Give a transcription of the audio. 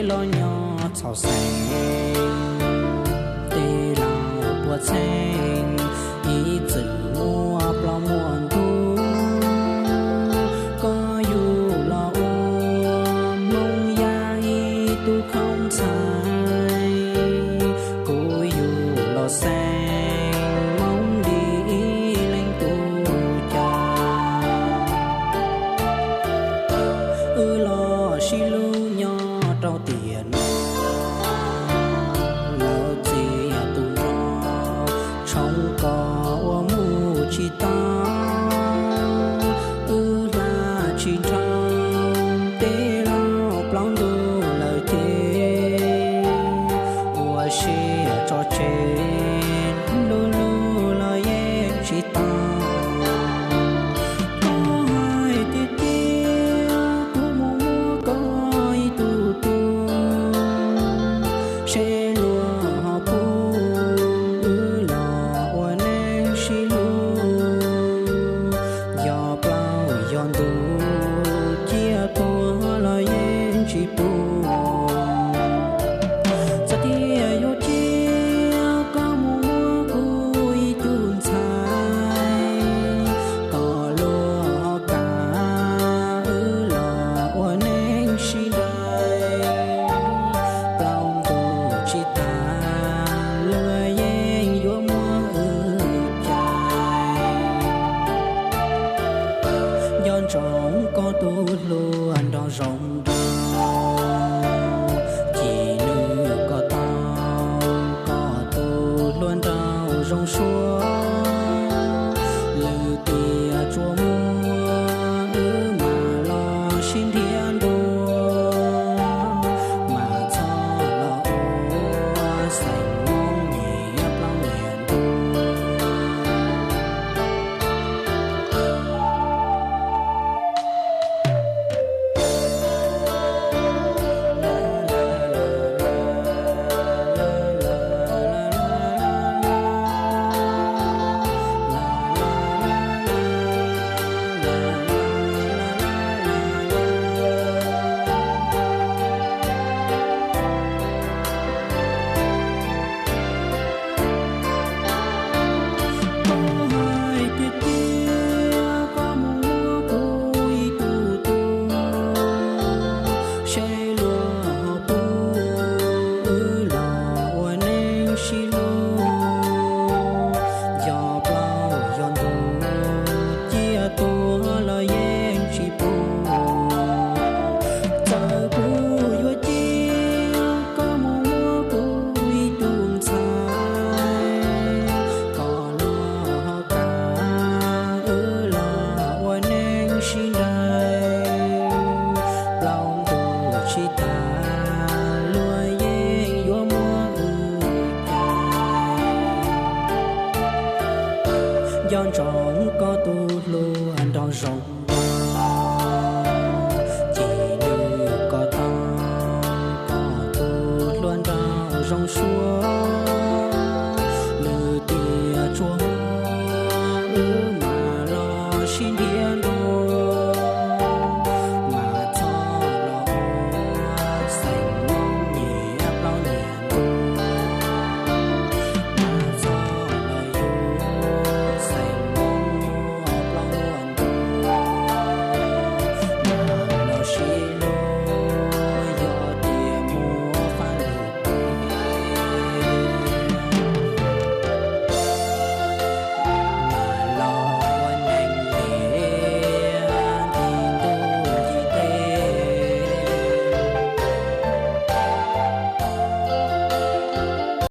Los nyob txhaum xeeb, tej laus puas txheej, ib txwm muaj plaub muaj ntug. Koj yug los ua Hmoob Yaj ib tug khoom ntxhais, kuv yug los xeeb Hmoob Lis ib leeg tus caj. Wb los sib hlub nyob rau tiam no, lawv txiv tus nrog tshoob kos ua mus tsis tau. Wb hla tsis nrho, tej laus plaub ntug lawm ces ua siab tso tseg, hlub hlub los yeej tsis tau. Koj hais tiag tiag, kuv mus muab koj ib tug tug, seb luag ho pub wb los ua neej sib hlub. Yog plaub yog ntug, ciaj tuag los yeej tsis pub. Txawm tias yuav cia koj mus muab kuv ib tug ntxhais, kom luag ho kam wb los ua neej sib nraim. Plaub ntug tsis tas, luag yeej yuav muab wb cais. Nco ntsoov koj tus hluas nraug zoo nraug, cia nws kom tau koj tus hluas nraug zoo suab. Lwm tiam tsuas muaj wb mam los sib nrhiav ntua, mas txhob los ua xeem Hmoob nyias plaub nyias ntug. Koj hais tiag tiag, koj mus muab kuv ib tug tug, seb luag ho pub wb los ua neej sib hlub. Yog plaub yog ntug, ciaj tuag los yeej tsis pub. Txawm kuv yuav cia koj mus muab kuv ib tug ntxhais, kom luag ho kam wb los ua neej sib nraim. Plaub ntug tsis tas, luag yeej yuav muab wb cais. Nco ntsoov koj tus hluas nraug zoo nraug, cia nws kom tau koj tus hluas nraug zoo suab.